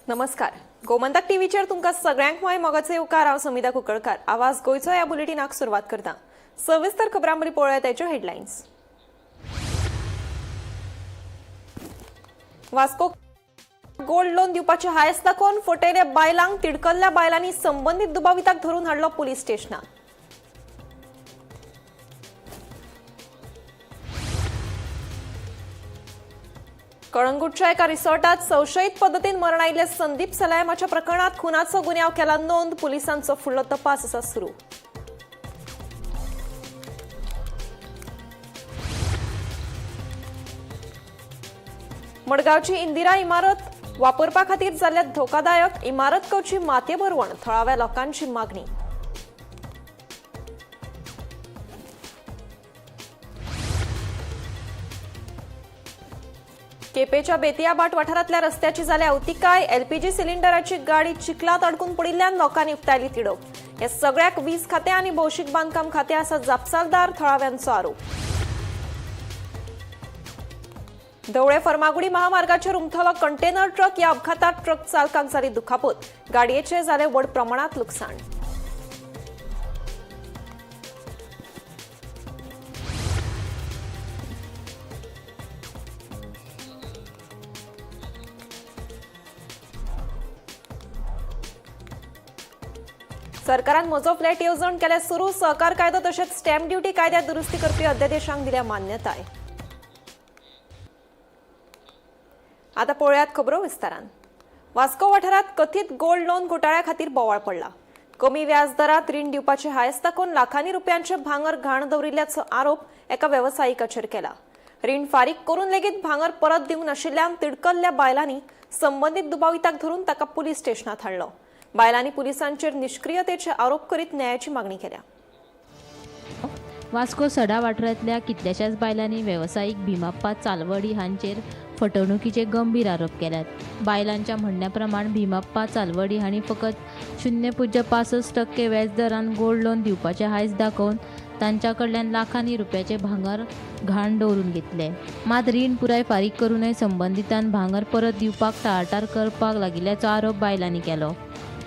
नमस्कार, गोमंतक टीव्हीचेर तुमकां सगळ्यांक माय मोगाचो येवकार. हांव समिता कुंकळकार. आवाज गोंयचो ह्या बुलेटिनाक सुरवात करता. सविस्तर खबरां बरी पळोवया ताच्यो हेडलायन्स. वास्को गोल्ड लोन दिवपाचे हायस दाखोवन फटयल्या बायलांक तिडकल्ल्या बायलांनी संबंदीत दुबाविताक धरून हाडलो पुलीस स्टेशनात. कळंगूटच्या एका रिसॉर्टात संशयित पद्दतीन मरण आयिल्ल्या संदीप सलायमाच्या प्रकरणात खुनाचो गुन्यांव केला नोंद. पुलिसांचो फुडलो तपास आसा सुरू. मडगांवची इंदिरा इमारत वापरपा खातीर जाल्ल्या धोकादायक इमारत करची मातये भरवण, थळाव्या लोकांची मागणी. केपेच्या बेतियाबाट वाठारांतल्या रस्त्याची जाल्या अवतिकाय. एलपीजी सिलिंडराची गाडी चिखलात अडकून पडिल्ल्यान लोकांनी उक्तायली तिडक. ह्या सगळ्याक वीज खातें आनी भौशीक बांदकाम खातें आसा जापसालदार, थळाव्यांचो आरोप. धवळे फर्मागुडी महामार्गाचेर उमथलो कंटेनर ट्रक. ह्या अपघातात ट्रक चालकाक जाली दुखापत. गाडयेचें जालें व्हड प्रमाणांत लुकसाण. सरकारान म्हजो फ्लॅट येवजण केल्या सुरू. सहकार कायदो तशेंच स्टॅम्प ड्युटी कायद्यात दुरुस्ती करपी अध्यादेशांक दिल्या मान्यताय. आता पळोवयात खबरो विस्तारान. वास्को वाठारात कथीत गोल्ड लोन घोटाळ्या खातीर बोवाळ पडला. कमी व्याज दरात रीण दिवपाचे हायस दाखोवन लाखांनी रुपयांचे भांगर घाण दवरिल्ल्याचो आरोप एका वेवसायिकाचेर केला. रीण फारीक करून लेगीत भांगर परत दिवंक नाशिल्ल्यान तिडकल्ल्या बायलांनी संबंदीत दुबाविताक धरून ताका पुलीस स्टेशनात हाडलो. बायलांनी पुलिसांचेर निष्क्रियतेचे आरोप करीत न्यायाची मागणी केल्या. वास्को सडा वाठारांतल्या कितल्याशाच बायलांनी वेवसायीक भीमाप्पा चालवडी हांचेर फटवणुकीचे गंभीर आरोप केल्यात. बायलांच्या म्हणण्या प्रमाण भीमाप्पा चालवडी हांणी फकत 0.65% व्याज दरान गोल्ड लोन दिवपाचे हायस दाखोवन तांच्या कडल्यान लाखांनी रुपयाचे भांगर घाण दवरून घेतले. मात रीण पुराय फारीक करूनय संबंदितान भांगर परत दिवपाक टाळटाळ करपाक लागिल्ल्याचो आरोप बायलांनी केलो.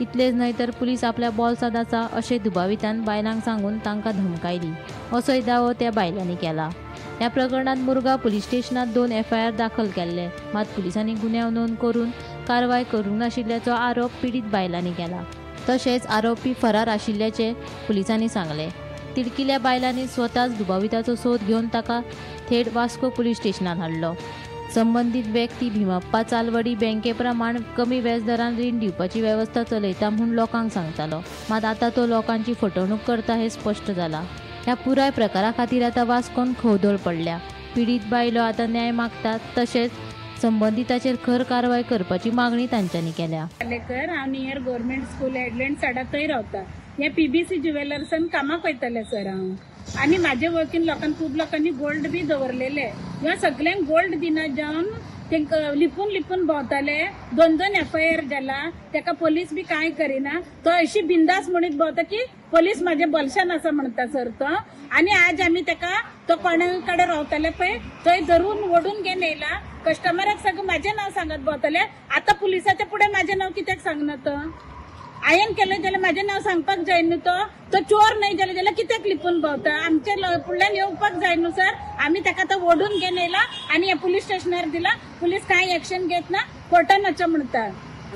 इतलेच न्हय तर पुलीस आपल्या बोल्सांत आसा अशें दुबावितान बायलांक सांगून तांकां धमकायली असोय दावो त्या बायलांनी केला. ह्या प्रकरणांत मुरगांव पुलीस स्टेशनांत 2 FIR दाखल केल्ले. मात पुलिसांनी गुन्यांव नोंद करून कारवाय करूंक नाशिल्ल्याचो आरोप पिडीत बायलांनी केला. तशेंच आरोपी फरार आशिल्ल्याचें पुलिसांनी सांगलें. तिडकिल्ल्या बायलांनी स्वताच दुबाविताचो सोद घेवन ताका थेट वास्को पुलीस स्टेशनांत हाडलो. संबंदीत व्यक्ती भीमाप्पा चालवडी बँके प्रमाण कमी व्याज दरान रीण दिवपाची वेवस्था चलयता म्हूण लोकांक सांगतालो. मात आतां तो लोकांची फटवणूक करता हें स्पश्ट जाला. ह्या पुराय प्रकारा खातीर आतां वास्कोन खवदळ पडल्या. पिडीत बायलो आतां न्याय मागतात, तशेंच संबंदिताचेर खर कारवाय करपाची मागणी तांच्यांनी केल्या. हांव नियर गव्हर्मेंट स्कूल हेडलँड सडा थंय रावता. हे PBC ज्युवेलर्सान कामाक वयताले सर हांव, आनी म्हाजे वळखीन लोकांक खूब लोकांनी गोल्ड बी दवरलेले. ह्या सगल्यांक गोल्ड दिना जावन तेंकां लिपून लिपून भोंवताले. 2-2 FIR जाला, तेका पोलीस बी कांय करिना. तो अशी बिंदास म्हणीत भोंवता की पोलीस म्हाजे बोल्सान आसा म्हणटा सर तो. आनी आज आमी तेका तो कोणा कडेन रावताले पळय थंय धरून ओडून घेवन येयला. कस्टमराक सगळें म्हाजें नांव सांगत भोंवताले. आतां पुलिसाच्या फुडें म्हाजें नांव कित्याक सांगना तो? हांवें केलें जाल्यार म्हाजें नांव सांगपाक जाय न्हू. तो चोर न्हय जाल्यार जाल्यार कित्याक लिपून भोंवता? आमचे फुडल्यान येवपाक जाय न्हू सर. आमी ताका आतां ओडून घेवन येयला आनी ह्या पुलीस स्टेशनार दिला. पुलीस कांय एक्शन घेत ना, कोर्टान वचो म्हणटा.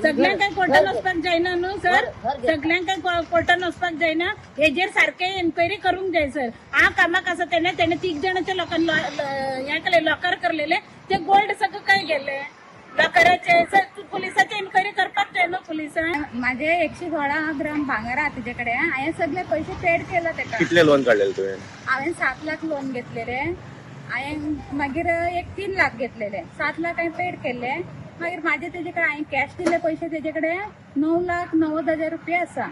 सगल्यांक काय कोर्टान वचपाक जायना न्हू सर, सगल्यांक काय कोर्टान वचपाक जायना. हेजेर सारकें एन्क्वायरी करूंक जाय सर. हांव कामाक आसा तेणे तेणे 3 जाणाच्या लोकांक हें केलें, लॉकर करलेले ते गोल्ड सगळें काय गेले लॉकराचे. सर पुलिसाचे एन्क्वायरी करपाक जाय न्हू पुलिसान. माझे 116 ग्राम भांगर आहा तेजे कडेन. हांवें सगळे पयशे पेड केला तेका. कितले लोन काडलेले तुवें? हांवें 7 लाख लोन घेतलेले. हांवें मागीर एक 3 लाख घेतलेले. 7 लाख हांवें पेड केल्ले. मागीर म्हाजे तेजे कडेन हांवें कॅश दिल्ले पयशे तेजे कडेन 9,90,000 रुपया आसा.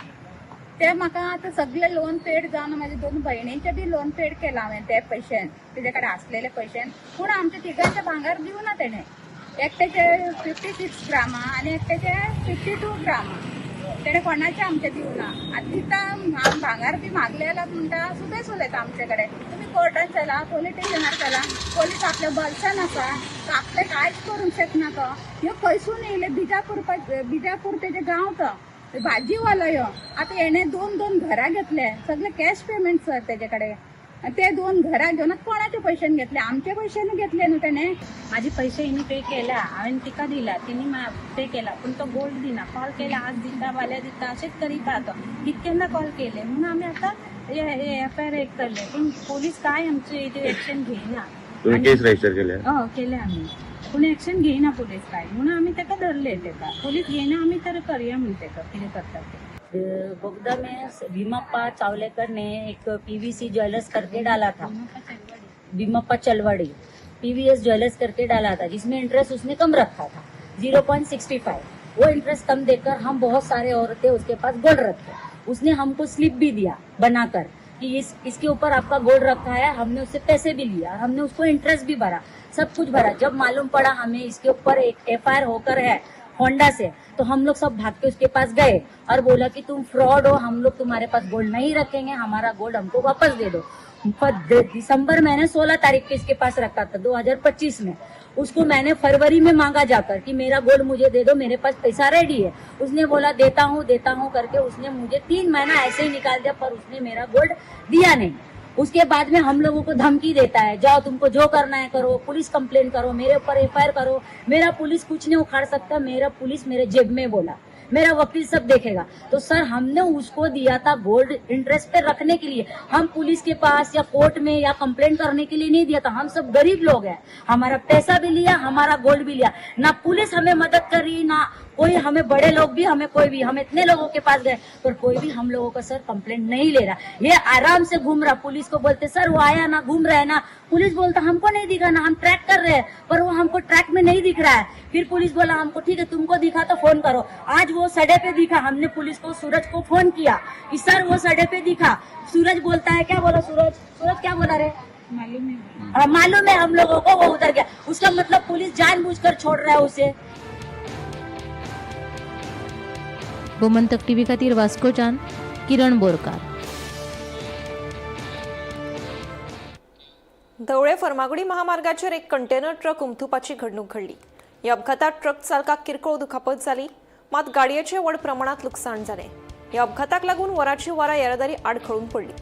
ते म्हाका आतां सगळे लोन पेड जावन म्हाजे 2 भयणींचे बी लोन पेड केला हांवें ते पयशेन, तेजे कडेन आसलेले पयशेन. पूण आमच्या तिगांचे भांगर दिवना तेणें. एकट्याचे 56 ग्रामा आनी एकट्याचे 52 ग्रामा. तेणें कोणाचे आमचे दिवना. आतां दिता भांगर बी मागले जाल्यार म्हणटा सुबेस उलयता आमचे कडेन. तुमी कोर्टान चला, पोलीस स्टेशनार चला. पोलीस आपल्या बोल्सान आसा, तो आपलें कांयच करूंक शकना. तो ह्यो खंयसून येयले बिजापूर, बिजापूर तेजे गांव तो भाजीवालो ह्यो. आतां हेणे दोन दोन घरां घेतले, सगळे कॅश पेमेंट सर तेजे कडेन. ते दोन घरां घेवन कोणाच्या पयशान घेतले? आमच्या पयशान घेतले न्हू तेणे. माझे पैसे हिने पे केला, हांवें तिका दिला, तिने पे केला, पूण तो गोल्ड दिना. कॉल केला आज दिता फाल्यां दिता अशेंच करीत तो. कितक्यांदा कॉल केले म्हणून आमी आतां एफ I R करले, पूण पोलीस काय आमचे इथे एक्शन घेयना. तुम्ही केस रजिस्टर केल्या? हय केले आमी, पूण एक्शन घेयना पोलीस काय, म्हणून आमी ताका धरले. तेका पोलीस घेयना, आमी तर करया म्हण तेका कितें करता ते. बोगदा में भीमप्पा चावलेकर ने एक पीवीसी ज्वेलर्स करके डाला था, भीमप्पा चलवाड़ी पीवीएस ज्वेलर्स करके डाला था, जिसमें इंटरेस्ट उसने कम रखा था 0.65. वो इंटरेस्ट कम देकर हम बहुत सारे औरतें उसके पास गोल्ड रखे. उसने हमको स्लिप भी दिया बनाकर कि इसके ऊपर आपका गोल्ड रखा है. हमने उससे पैसे भी लिया, हमने उसको इंटरेस्ट भी भरा, सब कुछ भरा. जब मालूम पड़ा हमें इसके ऊपर एक एफआईआर होकर है होंडा से, तो हम लोग सब भाग के उसके पास गए और बोला कि तुम फ्रॉड हो, हम लोग तुम्हारे पास गोल्ड नहीं रखेंगे, हमारा गोल्ड हमको वापस दे दो. दिसंबर मैंने 16 तारीख के इसके पास रखा था 2025 में. उसको मैंने फरवरी में मांगा जाकर कि मेरा गोल्ड मुझे दे दो, मेरे पास पैसा रेडी है. उसने बोला देता हूँ करके उसने मुझे 3 महीना ऐसे ही निकाल दिया, पर उसने मेरा गोल्ड दिया नहीं. उसके बाद में हम लोगों को धमकी देता है, जाओ तुमको जो करना है करो, पुलिस कंप्लेन करो, मेरे ऊपर एफआईआर करो, मेरा पुलिस कुछ नहीं उखाड़ सकता, मेरा पुलिस मेरे जेब में, बोला मेरा वकील सब देखेगा. तो सर हमने उसको दिया था गोल्ड इंटरेस्ट पे रखने के लिए, हम पुलिस के पास या कोर्ट में या कंप्लेंट करने के लिए नहीं दिया था. हम सब गरीब लोग हैं, हमारा पैसा भी लिया, हमारा गोल्ड भी लिया. ना पुलिस हमें मदद कर रही, ना कोई हमें बड़े लोग भी हमें कोई भी, हम इतने लोगों के पास गए पर कोई भी हम लोगों का सर कंप्लेंट नहीं ले रहा. ये आराम से घूम रहा, पुलिस को बोलते सर वो आया ना, घूम रहा है ना. पुलिस बोलता हमको नहीं दिखा ना, हम ट्रैक कर रहे हैं पर वो हमको ट्रैक में नहीं दिख रहा है. फिर पुलिस बोला हमको ठीक है तुमको दिखा तो फोन करो. आज वो सड़े पे दिखा, हमने पुलिस को सूरज को फोन किया कि सर वो सड़े पे दिखा. सूरज बोलता है, क्या बोला सूरज? सूरज क्या बोला रे? मालूम है, मालूम है हम लोगों को, वो उधर गया. उसका मतलब पुलिस जानबूझकर छोड़ रहा है उसे. गोमंतक टीव्ही खातीर वास्कोच्यान किरण बोरकार. धवळे फर्मागुडी महामार्गाचेर एक कंटेनर ट्रक उमथुपाची घडणूक घडली. ह्या अपघातात ट्रक चालकाक किरकोळ दुखापत जाली, मात गाडयेचें व्हड प्रमाणात लुकसाण जालें. ह्या अपघाताक लागून वराची वरां येरादारी आडखळून पडली.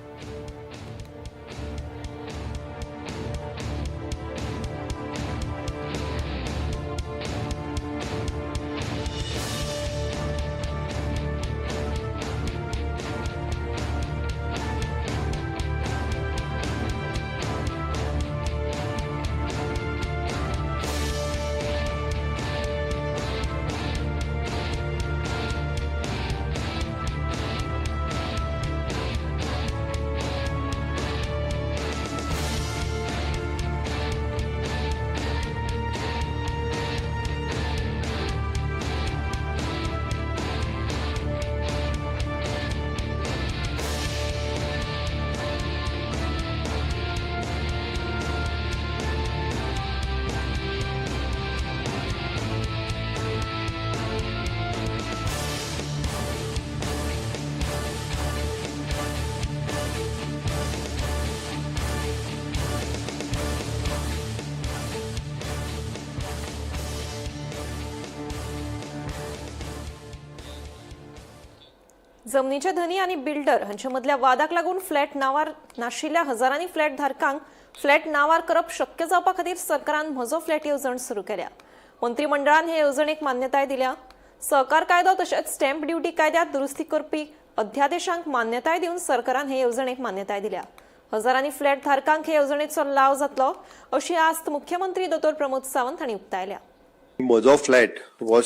जमनीचे धनी आणि बिल्डर हांचे मदल्या वादाक लागून फ्लॅट नावार नाशिल्ल्या हजारांनी फ्लॅट धारकांक फ्लॅट नावार करप शक्य जावपा खातीर सरकारान म्हजो फ्लॅट येवजण सुरू केल्या. मंत्रिमंडळान हे येवजणेक मान्यताय दिल्या. सहकार कायदो तशेंच स्टॅम्प ड्युटी कायद्यात दुरुस्ती करपी अध्यादेशांक मान्यताय दिवन सरकारान हे येवजणेक मान्यताय दिल्या. हजारांनी फ्लॅट धारकांक हे येवजणेचो लाव जातलो अशी आस्त मुख्यमंत्री दोतोर प्रमोद सावंत हांणी उक्तायल्या. म्हजो फ्लॅट हो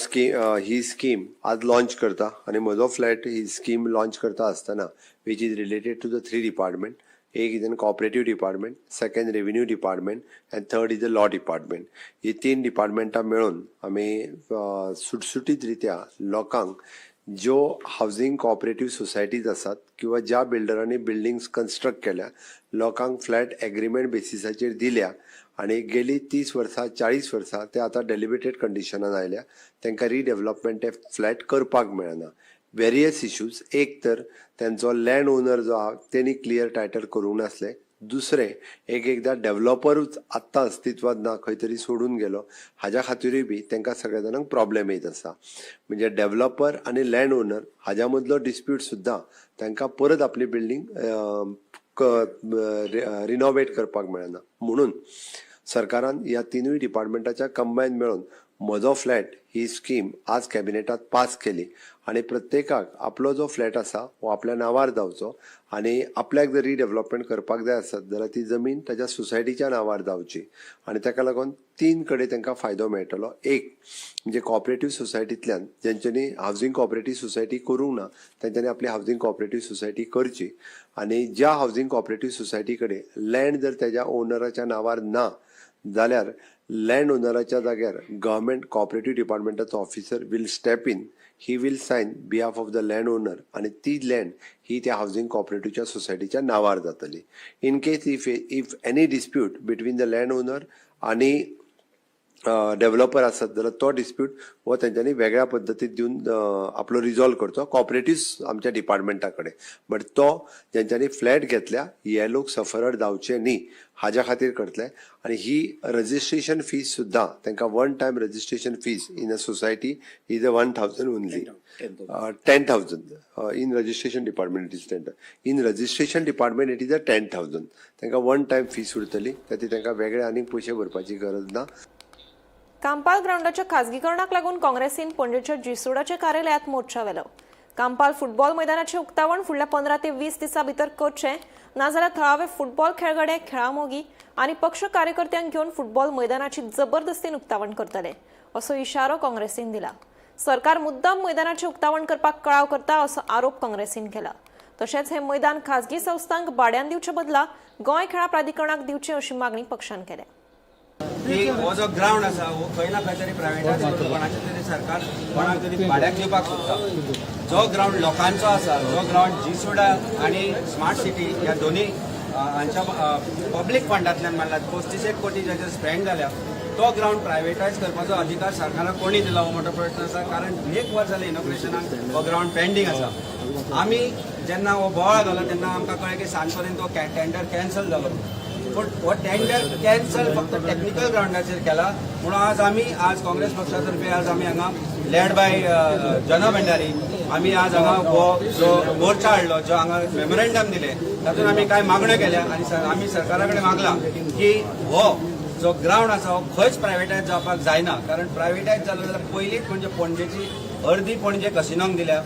ही स्कीम आज लॉन्च करता आनी म्हजो फ्लॅट ही स्कीम लॉन्च करता आसतना which is related to the 3 department. एक is an cooperative department, second revenue department and third is the law department. ही 3 डिपार्टमेंटां मेळून आमी सुटसुटीत रित्या लोकांक ज्यो हावजींग कॉपरेटीव सोसायटीज आसात किंवा ज्या बिल्डरांनी बिल्डिंग्स कन्स्ट्रक्ट केल्या लोकांक फ्लॅट एग्रीमेंट बेसिसाचेर दिल्या आनी गेली 30 वर्सां 40 वर्सां ते आतां डेलिबरेटेड कंडिशनान आयल्या, तांकां रिडेवलपमेंट ते फ्लॅट करपाक मेळना. वेरियस इश्यूज, एक तर त्यांचो लँड ओनर जो आहा तेणी क्लियर टायटल करूंक नासलें, दुसरें, एक एकदां डेव्हलॉपरूच आत्तां अस्तित्वात ना, खंय तरी सोडून गेलो, हाज्या खातीरूय बी तांकां सगळ्या जाणांक प्रॉब्लेम येत आसा. म्हणजे डेव्हलॉपर आनी लँड ओनर हाज्या मदलो डिस्प्यूट सुद्दां तांकां परत आपली बिल्डींग रिनोवेट करपाक मेळना. म्हणून सरकारान ह्या तिनूय डिपार्टमेंटाच्या कंबायन मेळून म्हजो फ्लॅट ही स्कीम आज कॅबिनेटात पास केली आनी प्रत्येकाक आपलो जो फ्लॅट आसा हो आपल्या नांवार जावचो आनी आपल्याक जर रिडेवलपमेंट करपाक जाय आसत जाल्यार ती जमीन ताच्या सोसायटीच्या नांवार जावची. आनी ताका लागून तीन कडेन तांकां फायदो मेळटलो. एक म्हणजे कॉपरेटीव सोसायटींतल्यान जेंच्यांनी हावजींग कॉपरेटीव सोसायटी करूंक ना तेंच्यांनी आपली हावजींग कॉपरेटीव सोसायटी करची आनी ज्या हावजींग कॉपरेटीव सोसायटी कडेन लँड जर तेज्या ओनराच्या नांवार ना जाल्यार लँड ओनराच्या जाग्यार गव्हर्मेंट कॉपरेटीव डिपार्टमेंटाचो officer will step in, he will sign behalf of the land owner आनी ती लँड ही त्या हावजींग कॉपरेटिवच्या सोसायटीच्या नांवार जातली. In case if any dispute between the land owner आनी डेव्हलॉपर आसत जाल्यार तो डिस्प्यूट हो तेंच्यांनी वेगळ्या पद्दतीन दिवन आपलो रिजॉल्व करचो कॉपरेटीव आमच्या डिपार्टमेंटा कडेन. बट तो जेंच्यांनी फ्लॅट घेतल्या हे लोक सफरर जावचे न्ही हाज्या खातीर करतले. आनी ही रजिस्ट्रेशन फीस सुद्दां तांकां one time registration fees in a society is a 1,000 only, 10,000 in registration department it is 10, in registration department it is a 10,000. तांकां वन टायम फीस उरतली, ताती तांकां वेगळे आनीक पयशे भरपाची गरज ना. कांपाल ग्रावंडाच्या खाजगीकरणाक लागून काँग्रेसीन पणजेच्या जीसुडाच्या कार्यालयात मोर्चा व्हेलो. कांपाल फुटबॉल मैदानाचें उक्तावण फुडल्या 15 ते 20 दिसां भितर करचें, नाजाल्यार थळावे फुटबॉल खेळगडे, खेळामोगी आनी पक्ष कार्यकर्त्यांक घेवन फुटबॉल मैदानाची जबरदस्तीन उक्तावण करतले असो इशारो काँग्रेसीन दिला. सरकार मुद्दाम मैदानाचें उक्तावण करपाक कळाव करता असो आरोप काँग्रेसीन केला. तशेंच हे मैदान खाजगी संस्थांक भाड्यान दिवचे बदला गोंय खेळां प्राधिकरणाक दिवचें अशी मागणी पक्षान केल्या. की हो जो ग्रावंड आसा हो खंय ना खंय तरी प्रायवेटायज करून कोणाचे तरी सरकार कोणाक तरी भाड्याक दिवपाक सोदता. जो ग्रावंड लोकांचो आसा, जो ग्रावंड जीसुडा आनी स्मार्ट सिटी ह्या दोनी हांच्या पब्लीक फंडांतल्यान मारला, 35 कोटी जाचेर स्पेंड जाल्या, तो ग्रावंड प्रायवेटायज करपाचो अधिकार सरकाराक कोणी दिला हो मोठो प्रश्न आसा. कारण एक वर्स जालें इनॉग्रेशनाक हो ग्रावंड पेंडींग आसा. आमी जेन्ना हो बोवाळ जालो तेन्ना आमकां कळ्ळें की सांज पर्यंत हो टेंडर कॅन्सल जालो. पूण हो टेंडर कॅन्सल फक्त टेक्निकल ग्रावंडाचेर केला म्हणून आज आमी आज काँग्रेस पक्षा तर्फे आज आमी हांगा लेड बाय जना भंडारी आमी आज हांगा हो जो मोर्चा हाडलो, जो हांगा मेमोरेंडम दिलें तातूंत आमी कांय मागण्यो केल्या आनी आमी सरकारा कडेन मागला की हो जो ग्रावंड आसा हो खंयच प्रायवेटायज जावपाक जायना. कारण प्रायवेटायज जालो जाल्यार पयलींच म्हणजे पणजेची अर्दी पणजे कसिनोंक दिल्या,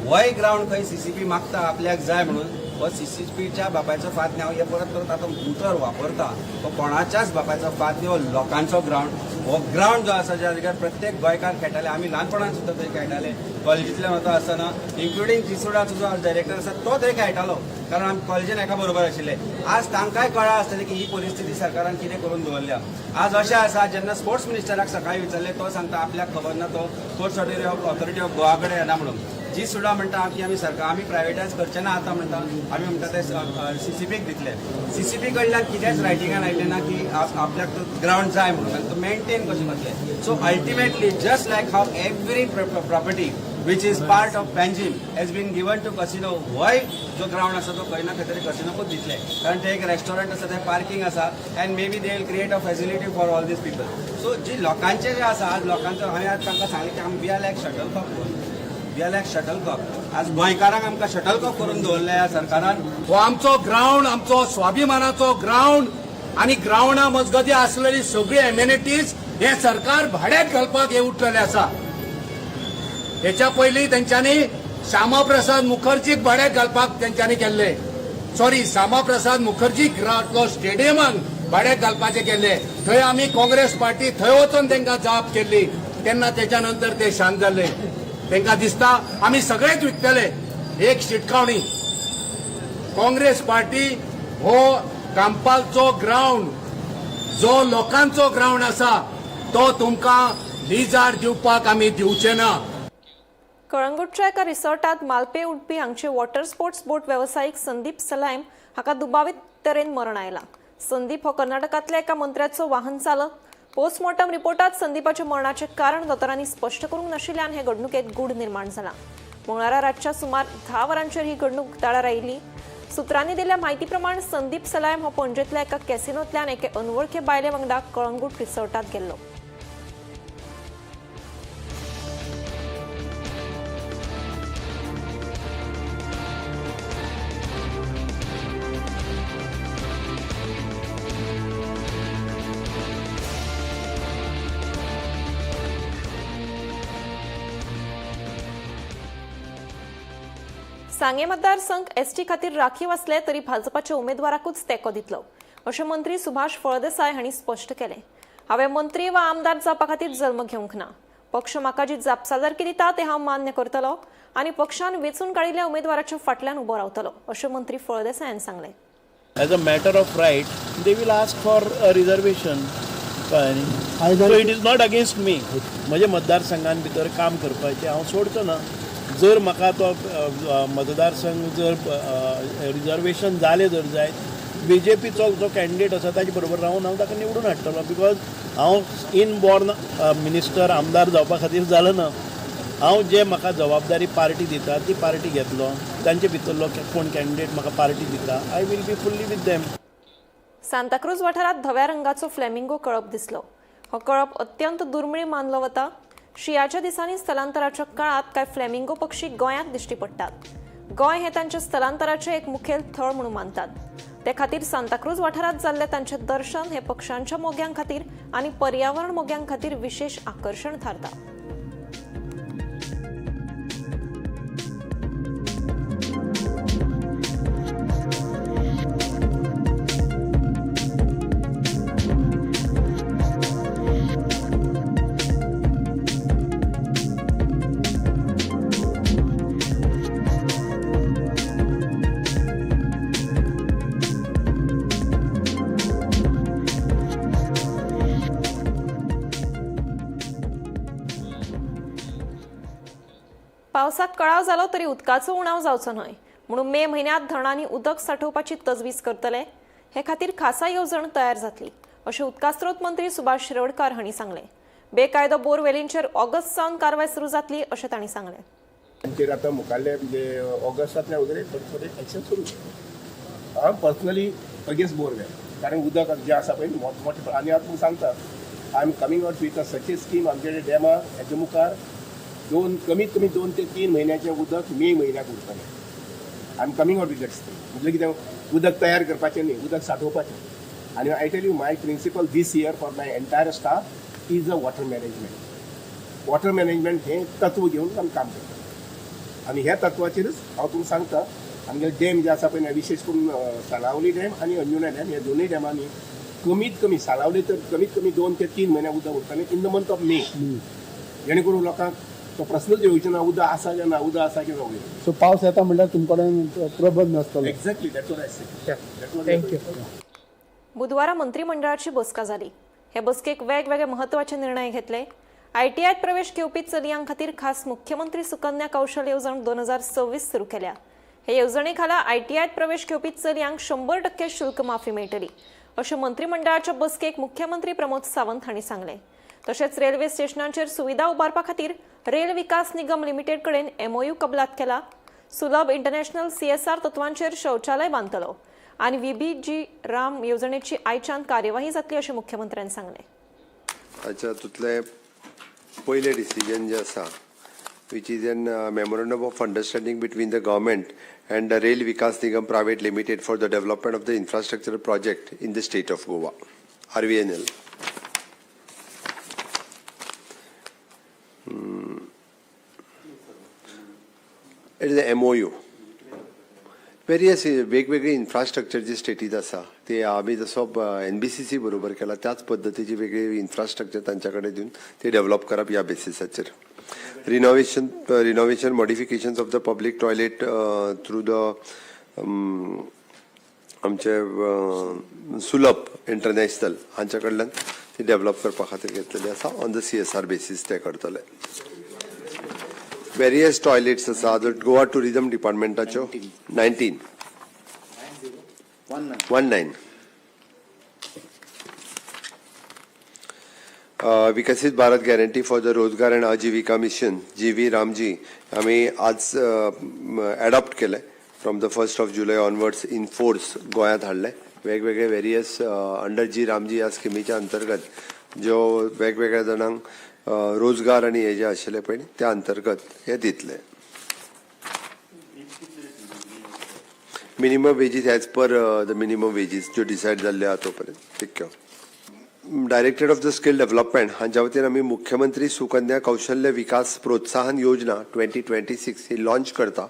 होय ग्रावंड खंय सीसीपी मागता आपल्याक जाय म्हणून, हो सीसीपीच्या बापायचो फात न्ही. हांव हे परत परत आतां उतर वापरता, हो कोणाच्याच बापायचो फात न्ही, हो लोकांचो ग्रावंड. हो ग्रावंड जो आसा ज्या जाग्यार प्रत्येक गोंयकार खेळटाले, आमी ल्हानपणान सुद्दां थंय खेळटाले कॉलेजींतल्यान वता आसतना, इन्क्लुडींग जिसुडाचो जो डायरेक्टर आसा तो थंय खेळटालो, कारण आमी कॉलेजीन एका बरोबर आशिल्ले. आज तांकांय कळ्ळां आसतलें की ही परिस्थिती सरकारान कितें करून दवरल्या. आज अशें आसा जेन्ना स्पोर्ट्स मिनिस्टराक सकाळी विचारलें तो सांगता आपल्याक खबर ना, तो स्पोर्ट्स ऑथॉरिटी ऑफ गोवा कडेन येना म्हणून. जी सुद्दां म्हणटा की आमी सरकार आमी प्रायवेटायज करचे ना आतां म्हणटा, आमी म्हणटा ते सीसीपीक दितले. सीसीपी कडल्यान कितेंच रायटिंगान आयलें ना की आपल्याक तो ग्रावंड जाय म्हणून आनी तो मेंटेन कशें करतले. So ultimately just like how every property which is part of Panjim has been given to casino, होय जो ग्रावंड आसा तो खंय ना खंय तरी कसिनोकूच दितले, कारण ते एक रेस्टॉरंट आसा, थंय पार्किंग आसा and maybe they will create a facility for all these people. So जी लोकांचे जे आसा आज लोकांचो, हांवें आज तांकां सांगलें की आमी we are like shuttlecock, we are like shuttlecock. आज गोंयकारांक आमकां शटलकॉक करून दवरले ह्या सरकारान. हो आमचो ग्रावंड, आमचो स्वाभिमानाचो ग्रावंड आनी ग्रावंडा मजगती आसलेली सगळी एमेनिटीज हे सरकार भाड्याक घालपाक हे उठलेले आसा. हेच्या पयलीं तेंच्यांनी श्यामाप्रसाद मुखर्जीक भाड्याक घालपाक तेंच्यांनी केल्ले, सॉरी, श्यामाप्रसाद मुखर्जी स्टेडियमाक भाड्याक घालपाचे केल्ले. थंय आमी काँग्रेस पार्टी थंय वचून तांकां जाप केल्ली तेन्ना तेच्या नंतर ते शांत जाल्ले. तांकां दिसता आमी सगळेच विकतले. एक शिटकावणी, काँग्रेस पार्टी हो कांपालचो ग्रावंड जो लोकांचो ग्रावंड आसा तो तुमकां लिजार दिवपाक आमी दिवचे ना. कळंगूटच्या एका रिसॉर्टात मालपे उडपी हांगचे वॉटर स्पोर्ट्स बोट वेवसायीक संदीप सलायम हाका दुबावीत तरेन मरण आयलां. संदीप हो कर्नाटकांतल्या एका मंत्र्याचो वाहन चालक. पोस्टमॉर्टम रिपोर्टात संदीपाच्या मरणाचें कारण दोतोरांनी स्पश्ट करूंक नाशिल्ल्यान हे घडणुकेत गूढ निर्माण जाला. मंगळारा रातच्या सुमार 10 वरांचेर ही घडणूक उक्ताडार आयिल्ली. सुत्रांनी दिल्ल्या म्हायती प्रमाण संदीप सलायम हो पणजेंतल्या एका कॅसिनोंतल्यान एके अनवळखे बायले वांगडा कळंगूट रिसॉर्टात गेल्लो. सांगे मतदारसंघ एसटी खातीर राखीव आसले तरी भाजपाच्या उमेदवाराकूच तेंको दितलो अशें मंत्री सुभाष फळदेसाय हांणी स्पश्ट केलें. हांवें मंत्री वा आमदार जावपा खातीर जल्म घेवंक ना. पक्ष म्हाका जी जापसालदारकी दिता ते हांव मान्य करतलो आनी पक्षान वेंचून काडिल्ल्या उमेदवाराच्या फाटल्यान उबो रावतलो अशें मंत्री फळदेसायान सांगलें. As a matter of right, they will ask for a reservation. कळ्ळें न्ही? So it is not against me. म्हज्या मतदारसंघान भितर काम करपाचें हांव सोडचो ना. जर म्हाका तो मतदारसंघ जर रिजर्वेशन जालें जर जायत, बी जे पीचो जो कॅन्डिडेट आसा ताजे बरोबर रावन हांव ताका निवडून हाडटलो, because हांव इन बॉर्न मिनिस्टर आमदार जावपा खातीर जालो ना. हांव जे म्हाका जबाबदारी पार्टी दिता ती पार्टी घेतलो, तांचे भितरलो कोण कॅन्डिडेट म्हाका पार्टी दिता, I will be fully with them. Santacruz वाठारांत धव्या रंगाचो फ्लेमिंगो कळप दिसलो. हो कळप अत्यंत दुर्मिळ मानलो वता. शिंयाच्या दिसांनी स्थलांतराच्या काळांत कांय फ्लेमिंगो पक्षी गोंयांत दिश्टी पडटात. गोंय हें तांच्या स्थलांतराचें एक मुखेल थळ म्हणून मानतात. ते खातीर सांताक्रूज वाठारांत जाल्लें तांचें दर्शन हें पक्षांच्या मोग्यां खातीर आनी पर्यावरण मोग्यां खातीर विशेश आकर्शण थारता. पावसाक कळाव जालो तरी उदकाचो उणाव जावचो न्हय म्हणून मे म्हयन्यांत धरणांनी उदक सांठोवपाची तजवीज करतले. हे खातीर खासा येवजण तयार जातली अशें उदका स्रोत मंत्री सुभाष शिरोडकार हांणी सांगलें. बेकायदो बोरवेलींचेर ऑगस्ट सावन कारवाय सुरू जातली अशें तांणी सांगलें. तांचेर आतां मुखारले म्हणजे ऑगस्टांतल्या वगैरे थोडे थोडे एक्शन सुरू. हांव पर्सनली अगेन्स्ट बोरवेल, कारण उदक जें आसा पळय मोठे मोठे. आनी हांव तुमकां सांगता, I am coming out with a such a scheme. आमचे डॅमार हेजे मुखार दोन कमीत कमी 2 ते 3 म्हयन्याचें उदक मे म्हयन्याक उरतलें. I am coming out with that scheme. म्हणजे कितें, उदक तयार करपाचें न्ही, उदक सांठोवपाचें. आनी I tell you, my principle this year for my entire staff is a water management. Water management हें तत्व घेवन आमी काम करतात आनी ह्या तत्वाचेरच हांव तुमकां सांगता, आमगे डॅम जे आसा पळय, विशेश करून सालावली डॅम आनी अंजुणा डॅम, ह्या दोनूय डॅमांनी कमीत कमी सालावली तर कमीत कमी 2 ते 3 म्हयने उदक उरतलें in the month of May, जेणे करून लोकांक तो प्रस्नच येवचो ना उदक आसा काय ना, उदक आसा की ना. सो पावस येता म्हणल्यार तुमकडे प्रबंध आसतलो. Exactly, that's what I say. Thank you. बुधवारा मंत्रिमंडळाची बसका जाली. हे बसकेक वेगवेगळे महत्वाचे निर्णय घेतले. आयटीआयत प्रवेश घेवपी चलयां खातीर खास मुख्यमंत्री सुकन्या कौशल येवजण 2026 सुरू केल्या. हे येवजणे खाला आयटीआयत प्रवेश घेवपी चलयांक 100% शुल्क माफी मेळटली अशें मंत्रिमंडळाच्या बसकेक मुख्यमंत्री प्रमोद सावंत हांणी सांगलें. तशेंच रेल्वे स्टेशनांचेर सुविधा उबारपा खातीर रेल विकास निगम लिमिटेड कडेन एमओयू कबलात केला. सुलभ इंटरनॅशनल सीएसआर तत्वांचेर शौचालय बांदतलो आनी व्हीबीजी राम येवजणेची आयच्यान कार्यवाही जातली अशें मुख्यमंत्र्यान सांगलें. अच्छा, हातूंतलें पयलें डिसिजन जें आसा, which is an memorandum of understanding between the government and the Rail Vikas Nigam Private Limited for the development of the infrastructure project in the state of Goa, RVNL. It is a MOU. Various वेगवेगळी infrastructure जी स्टेटीत आसा ते आमी जसो NBCC बरोबर केला त्याच पद्दतीची वेगळी इन्फ्रास्ट्रक्चर तांच्या कडेन दिवन ते डेव्हलप करप ह्या बेसिसाचेर. Renovation modifications of the public toilet through the आमचे सुलभ इंटरनॅशनल हांच्या कडल्यान ती डेव्हलप करपा खातीर घेतलेली आसा. On the CSR basis ते करतले. वेरियस टॉयलेट्स आसा Goa tourism डिपार्टमेंटाच्यो 19 19. Viksit Bharat guarantee for the Rozgar and Ajeevika mission GV RAM G आमी आज एडॉप्ट केलें. from the 1st of July onwards in force गोंयांत हाडले. वेगवेगळे वेरियस अंडर जी रामजी ह्या स्किमीच्या अंतर्गत ज्यो वेगवेगळ्या जाणांक रोजगार आनी हे जे आशिल्ले पळय, त्या अंतर्गत हे दितले. Minimum wages, as per the minimum wages ज्यो डिसायड जाल्ल्यो आहा तो पर्यंत तितक्यो. Directorate of the skill development हांच्या वतीन आमी मुख्यमंत्री सुकन्या कौशल्य विकास प्रोत्साहन योजना 2026 ही लॉन्च करता.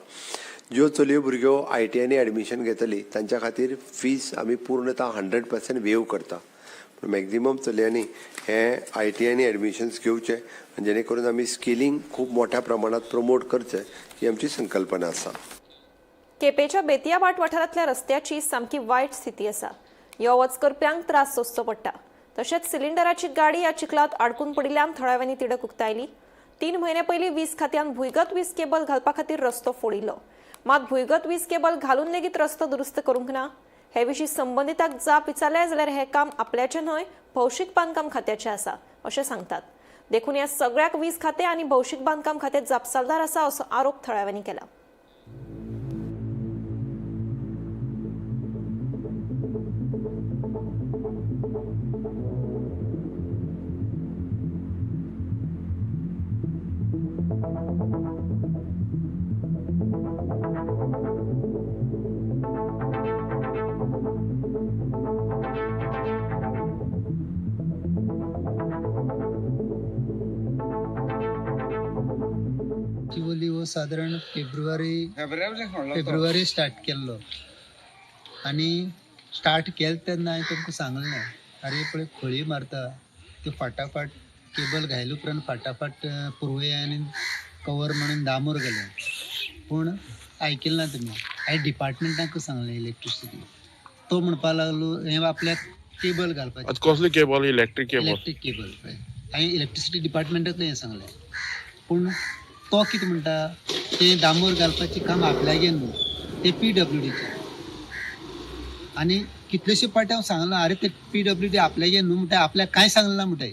ज्यो चलयो भुरग्यो आयटीआयनी एडमिशन घेतली तांच्या खातीर फीस आमी पूर्णतः 100% वेव करता. पूण मॅक्झिमम चलयांनी हे आयटीआयनी एडमिशन्स घेवचे आनी जेणे करून आमी स्किलिंग खूब मोठ्या प्रमाणात प्रमोट करचें, ही आमची संकल्पना आसा. केपेच्या बेतियाभाट वाठारांतल्या रस्त्याची सामकी वायट स्थिती आसा. यो वच करप्यांक त्रास सोंसचो पडटा. तशेंच सिलिंडराची गाडी ह्या चिखलांत आडकून पडिल्ल्यान थळाव्यांनी तिडक उक्तायली. 3 म्हयने पयलीं वीज खात्यान भुंयगत वीज केबल घालपा खातीर रस्तो फोडिल्लो. मात भुंयगत वीज केबल घालून लेगीत रस्तो दुरुस्त करूंक ना. हे विशीं संबंदिताक जाप विचारले जाल्यार हें काम आपल्याचें न्हय, भौशीक बांदकाम खात्याचें आसा अशें सांगतात. देखून ह्या सगळ्याक वीज खातें आनी भौशीक बांदकाम खातें जापसालदार आसा असो आरोप थळाव्यांनी केला. चिवली हो सादारण फेब्रुवारी फेब्रुवारी स्टार्ट केल्लो आनी स्टार्ट केलें तेन्ना हांवें तुमकां सांगलें ना, आरे पळय खळी मारता त्यो फाटाफाट केबल घायले उपरांत फाटाफाट पुरवय आनी कवर म्हणून दामोर गेले, पूण आयकलें ना तुमी. हांवें डिपार्टमेंटाक सांगलें इलेक्ट्रिसिटी, तो म्हणपाक लागलो हें आपल्याक केबल घालपाचें. कसली cable? Electric cable. Electric cable. हांवें इलेक्ट्रिसिटी डिपार्टमेंटाक हें सांगलें, पूण तो कितें म्हणटा तें दामोर घालपाचें काम आपल्यागेर न्हू, तें पीडब्ल्यूडीचें. आनी कितलेशे पाटी हांव सांगलां, आरे तें पीडब्ल्यूडी आपल्यागेर न्हू म्हणटा, आपल्याक कांय सांगलें ना म्हणटाय.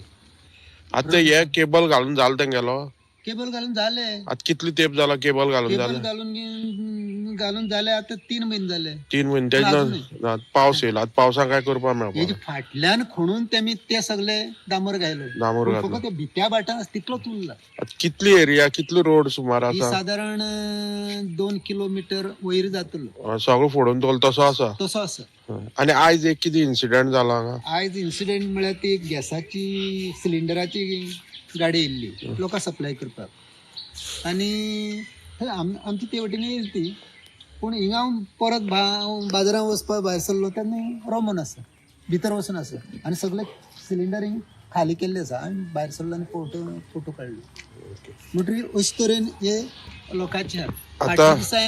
आतां हे केबल घालून जालें तेंगेलो? केबल घालून जालें. आतां कितले तेंप जाला केबल घालून? केबल जालें घालून घालून जालें आतां 3 म्हयने जाले. 3 म्हयने तेन्ना पावस येयला, आतां पावसाक काय करपाक मेळपा? हेजे फाटल्यान खणून तेमी ते सगळे दामोर घायलो, दामोर घातलो. फकत भित्या भाटान तितलोच उरला. आतां कितली एरिया, कितलो रोड सुमार आसा? सादारण 2 किलोमीटर वयर जातलो. सगळो फोडून दवरलो तसो आसा? तसो आसा. आनी आयज एक कितें इन्सिडंट जाला हांगा? आयज इन्सिडंट म्हळ्यार ती गॅसाची सिलिंडराची गाडी येयल्ली लोकांक सप्लाय करपाक, आनी आमची ते वटेन येयली ती, पूण हिंगा हांव परत बाजारांत वचपाक भायर सरलो तेन्ना रोमन आसा, भितर वचून आसा आनी सगळे सिलिंडर हिंग खाली केल्ले आसा. आनी भायर सरलो आनी फोटो काडलो. म्हणटकीर अशे तरेन हे लोकांचे फाटल्या दिसा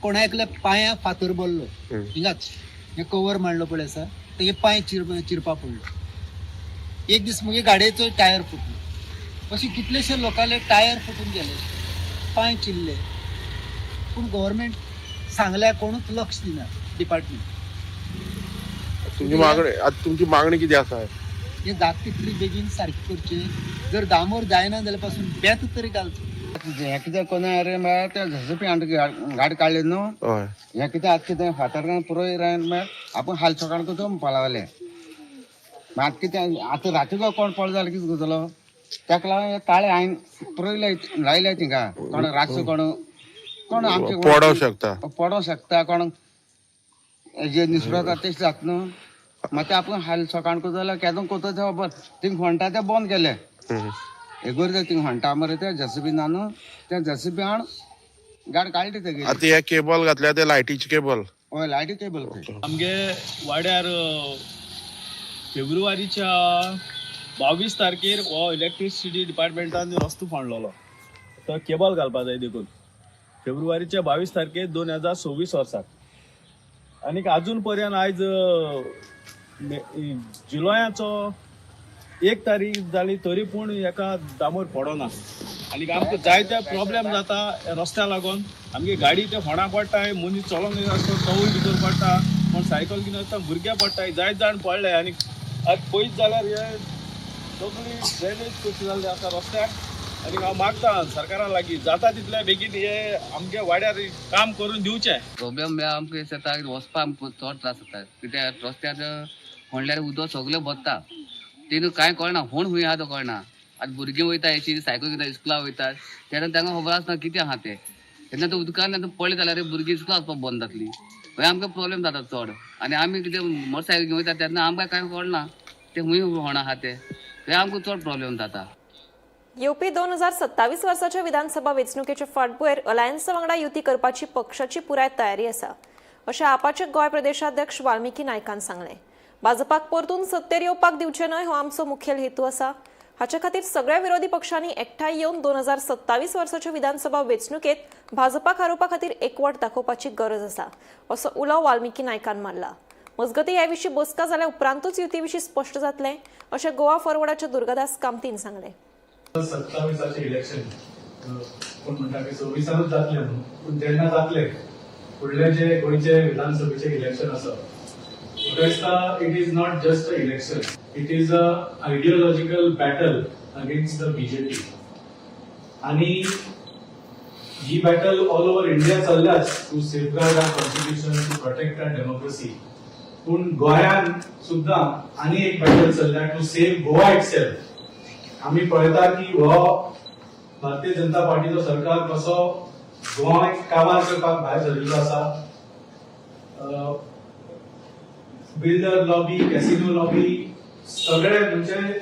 कोणा एकल्या पांया फातर बसलो, हिंगाच हे कवर मांडलो पळय आसा, तेगे पांय चिरपा पडलो. एक दीस मुगे गाडयेचो टायर फुटलो. अशे कितलेशे लोकांले टायर फुटून गेले, पांय चिरले, पूण गव्हर्मेंट सांगल्या कोणूच लक्ष दिना डिपार्टमेंट. तुमची मागणी आतां, तुमची मागणी कितें आसा? हे जाता तितली बेगीन सारकी करची, जर दामोर जायना जाल्यार पासून बेत तरी घालचो. हें कितें कोना रे म्हळ्यार ते झसपी गाडी काडली न्हू, हें कितें आतां कितें फातर पुरोय म्हळ्यार आपूण हाल सकाळ करतो म्हणपा लागले. आतां कितें आतां राती कोण पळो जाल्यार कितें करतलो? ताका लागून ताळे हांवें पुरोय लायले थिंगा, कोण रातचो कोण कोण आमचे पडोंक शकता, पडोंक शकता, कोण जे निसरता तेश जाता न्हू. मागीर आपूण हाल सकाळ करता जाल्यार केदो करता ते खबर थिंग खणटा ते बंद केले. एक थिंग खणटा मरे ते जेसीबी ना न्हू, ते जेसीबी हाण गाडी काडली तेगेली. आतां हे केबल घातल्या ते लायटीचे केबल? हय, लायटी केबल. आमगे वाड्यार फेब्रुवारीच्या 22 तारखेर हो इलेक्ट्रिसिटी डिपार्टमेंटान रस्तो फोंडलेलो, तो केबल घालपा जाय देखून फेब्रुवारीच्या 22 तारखेर 2026 वर्साक. आनीक आजून पर्यंत आयज जुलयाचो 1 तारीख जाली तरी पूण हेका दामोर पडना. आनीक आमकां जायते प्रॉब्लेम जाता रस्त्या लागून. आमगे गाडी ते फोंडा पडटाय, मनीस चलोंक आसता तोवूय भितर पडटा, कोण सायकल घेवन आसता भुरगे पडटाय, जायते जाण पडले. आनीक आतां पयस जाल्यार हे सगळी ड्रेनेज कशी जाल्ली आसा रस्त्याक. आनी हांव मागता सरकारा लागीं जाता तितले बेगीन हे आमच्या वाड्यार काम करून दिवचें. प्रॉब्लेम म्हळ्यार आमकां जाता वचपाक आमकां चड त्रास जाता, कित्याक रस्त्यार म्हणल्यार उदक सगळें भरता, तेन्ना कांय कळना, फोण खंय आहा तो कळना. आतां भुरगीं वयता हेची सायकल घेता इस्कुला वयतात तेन्ना तांकां खबर आसना कितें आहा तें, तेन्ना ते उदकान पडलें जाल्यार भुरगीं इस्कुला वचपाक बंद जातलीं, मागीर आमकां प्रॉब्लेम जाता चड. आनी आमी कितें मोटरसायकल घेवन वयता तेन्ना आमकां कांय कळना तें खंय होण आहा तें, थंय आमकां चड प्रॉब्लेम जाता. येवपी 2027 वर्साच्या विधानसभा वेंचणुकेचे फाटभुंयेर अलायन्सा वांगडा युती करपाची पक्षाची पुराय तयारी आसा अशें आपाचे गोंय प्रदेशाध्यक्ष वाल्मिकी नायकान सांगलें. भाजपाक परतून सत्तेर येवपाक दिवचें न्हय हो आमचो मुखेल हेतू आसा. हाचे खातीर सगळ्या विरोधी पक्षांनी एकठांय येवन 2027 वर्साच्या विधानसभा वेंचणुकेत भाजपाक हारोवपा खातीर एकवट दाखोवपाची गरज आसा असो उलो वाल्मिकी नायकान मारला. मजगतीं हे विशीं बसका जाल्या उपरांतूच युती विशीं स्पश्ट जातलें अशें गोवा फॉरवर्डाच्या दुर्गादास कामतीन सांगलें. 27 इलेक्शन कोण म्हणटा की 26 जातलें म्हणून, पूण जेन्ना जातलें फुडले जे गोंयचे विधानसभेचे इलेक्शन आसा म्हाका दिसता it is not just a election, it is a ideological battle against the BJP. आनी ही बॅटल ऑल ओव्हर इंडिया चल्ल्याच to safeguard our constitution, to protect our democracy. पूण गोंयांत सुद्दां आनी एक बॅटल चल्ल्या टू सेव्ह गोवा इटसेल्फ. आमी पळयता की हो भारतीय जनता पार्टीचो सरकार कसो गोंय काबार करपाक भायर सरिल्लो आसा. बिल्डर लॉबी, कॅसिनो लॉबी, सगळे म्हणजे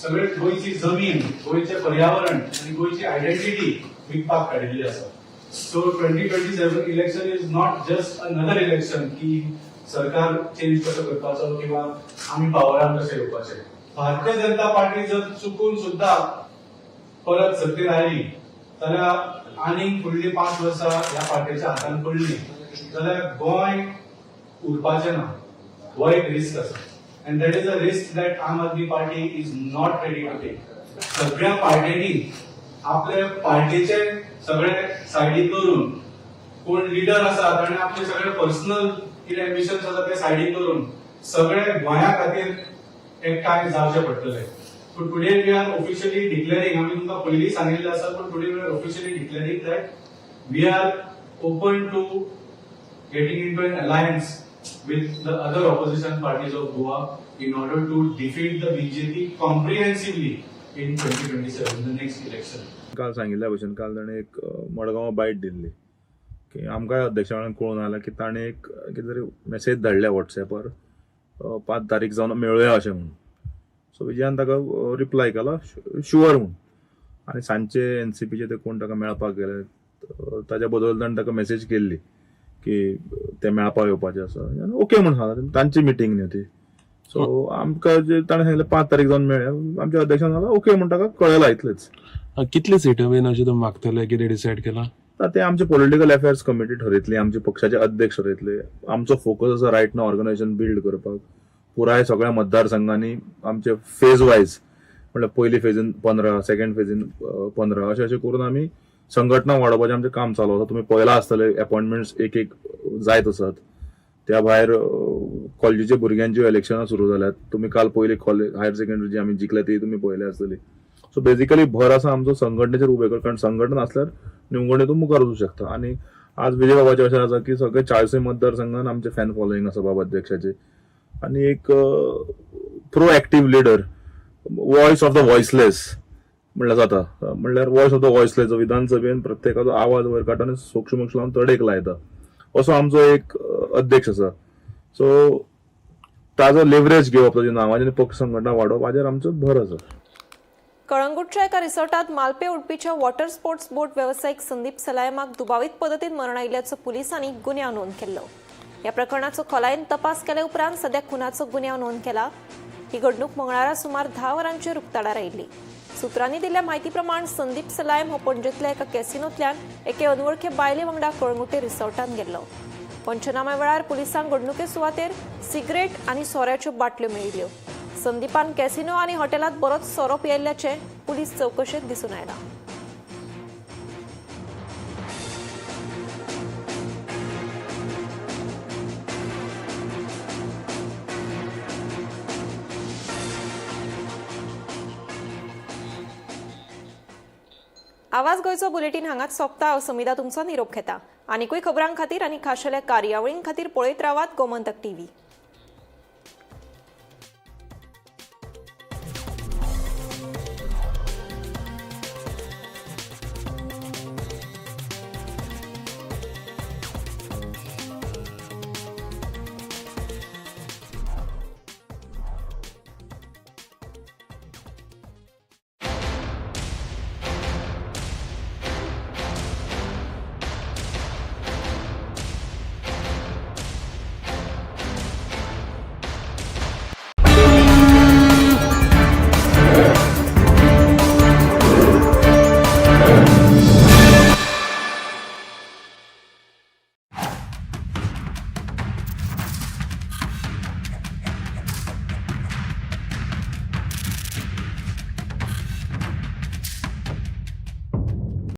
सगळे गोंयची जमीन, गोंयचें पर्यावरण आनी गोंयची आयडेंटिटी विकपाक काडिल्ली आसा. So 2027 election is not just another election की सरकार चेंज कसो करपाचो किंवा आमी पावरान कशें येवपाचें. भारतीय जनता पार्टी जर चुकून सुद्दां परत सत्तेर आयली जाल्यार आनीक फुडलीं 5 वर्सां ह्या पार्टीच्या हातान पडली जाल्यार गोंय उरपाचें ना, हो एक रिस्क आसा. And that is a risk that Aam Aadmi Party is not ready to take. सगळ्या पार्ट्यांनी आपले पार्टीचे सगळे सायडीक करून, कोण लिडर आसा ताणें आपले सगळे पर्सनल कितें एम्बिशन्स आसा ते सायडीक करून सगळे गोंया खातीर एकठांय जावचें पडटलें. पूण today we are officially declaring, आमी तुमकां पयलीं सांगिल्लें आसा, पूण today we are officially declaring that we are open to getting into an alliance with the other opposition parties of Goa in order to defeat the BJP comprehensively in 2027, the next election. काल सांगिल्ल्या भशेन काल ताणें एक मडगांव बायट दिल्ली की आमकां अध्यक्षा कडेन कळून आयलां की ताणें एक कितें तरी मॅसेज धाडल्या वॉट्सॅपार 5 तारीख जावन मेळुया अशें म्हणून. सो विजयान ताका रिप्लाय केला शुअर म्हणून, आनी सांजचे एनसीपीचे ते कोण ताका मेळपाक गेले ताच्या बद्दल ताणें ताका मॅसेज केल्ली की ते मेळपाक येवपाचे आसा, ओके म्हणून सांगला. तांची मिटींग न्ही ती. सो आमकां जे ताणें सांगिल्लें 5 तारीख जावन मेळ्ळ्या, आमच्या अध्यक्षान सांगलां ओके म्हण ताका कळयलां इतलेंच. कितले सिटां बीन अशें तुमी मागतले, कितें डिसायड केलां? ते आमचे पॉलिटिकल अफेर्स कमिटी ठरयतली, आमचे पक्षाचे अध्यक्ष ठरयतले. आमचो फोकस आसा रायट नाव ऑर्गनायझेशन बिल्ड करपाक. पुराय सगळ्या मतदारसंघांनी आमचे फेज वायज, म्हणल्यार पयली फेजीन 15, सेकंड फेजीन 15 अशें अशें करून आमी संघटना वाडोवपाचें आमचें काम चालू आसा. तुमी पळयलां आसतलें अपॉयंटमेंट्स एक एक जायत आसात. त्या भायर कॉलेजीच्या भुरग्यांच्यो इलेक्शनां सुरू जाल्यात. तुमी काल पयली कॉलेज हायर सेकंडरी जी आमी जिखल्या ती तुमी पळयल्या आसतली. सो बेजिकली भर आसा आमचो संघटनेचेर उबे कर, कारण संघटना आसल्यार निवडणुकेंत तूं मुखार वचूं शकता. आनी आज विजय बाबाचें अशें आसा की सगळे 40 मतदारसंघान आमचे फॅन फॉलोईंग आसा बाबा अध्यक्षाचे, आनी एक proactive leader, voice of the voiceless म्हणल्यार जाता. म्हणल्यार वॉयस ऑफ the voiceless जो विधानसभेन प्रत्येकाचो आवाज वयर काडटा आनी सोक्षमोक्ष लावन तडेक लायता असो आमचो एक अध्यक्ष आसा. सो ताजो लेवरेज घेवप, ताच्या नांवाचें आनी पक्ष संघटना वाडोवप हाजेर आमचो भर आसा. कळंगूटच्या एका रिसॉर्टात मालपे उडपीच्या वॉटर स्पोर्ट्स बोट वेवसायीक संदीप सलायमाक दुबावीत पद्दतीन मरण आयिल्ल्याचो पुलिसांनी गुन्यांव नोंद केल्लो. ह्या प्रकरणाचो खोलायेन तपास केले उपरांत सद्या खुनाचो गुन्यांव नोंद केला. ही घडणूक मंगळारा सुमार 10 वरांचेर उक्ताडार आयिल्ली. सूत्रांनी दिल्ल्या म्हायती प्रमाण संदीप सलायम हो पणजेंतल्या एका कॅसिनोंतल्यान एके अनवळखे बायले वांगडा कळंगूटे रिसॉर्टांत गेल्लो. पंचनाम्या वेळार पुलिसांक घडणुके सुवातेर सिगरेट आनी सोऱ्याच्यो बाटल्यो मेळिल्ल्यो. संदीपान कॅसिनो आनी हॉटेलांत बरोच सोरो पियेल्ल्याचें पुलीस चवकशेंत दिसून आयलां. आवाज गोंयचो बुलेटीन हांगाच सोंपता. हांव समिधा तुमचो निरोप घेता. आनिकूय खबरां खातीर आनी खाशेल्या कार्यावळीं खातीर पळयत रावात गोमंतक टीव्ही.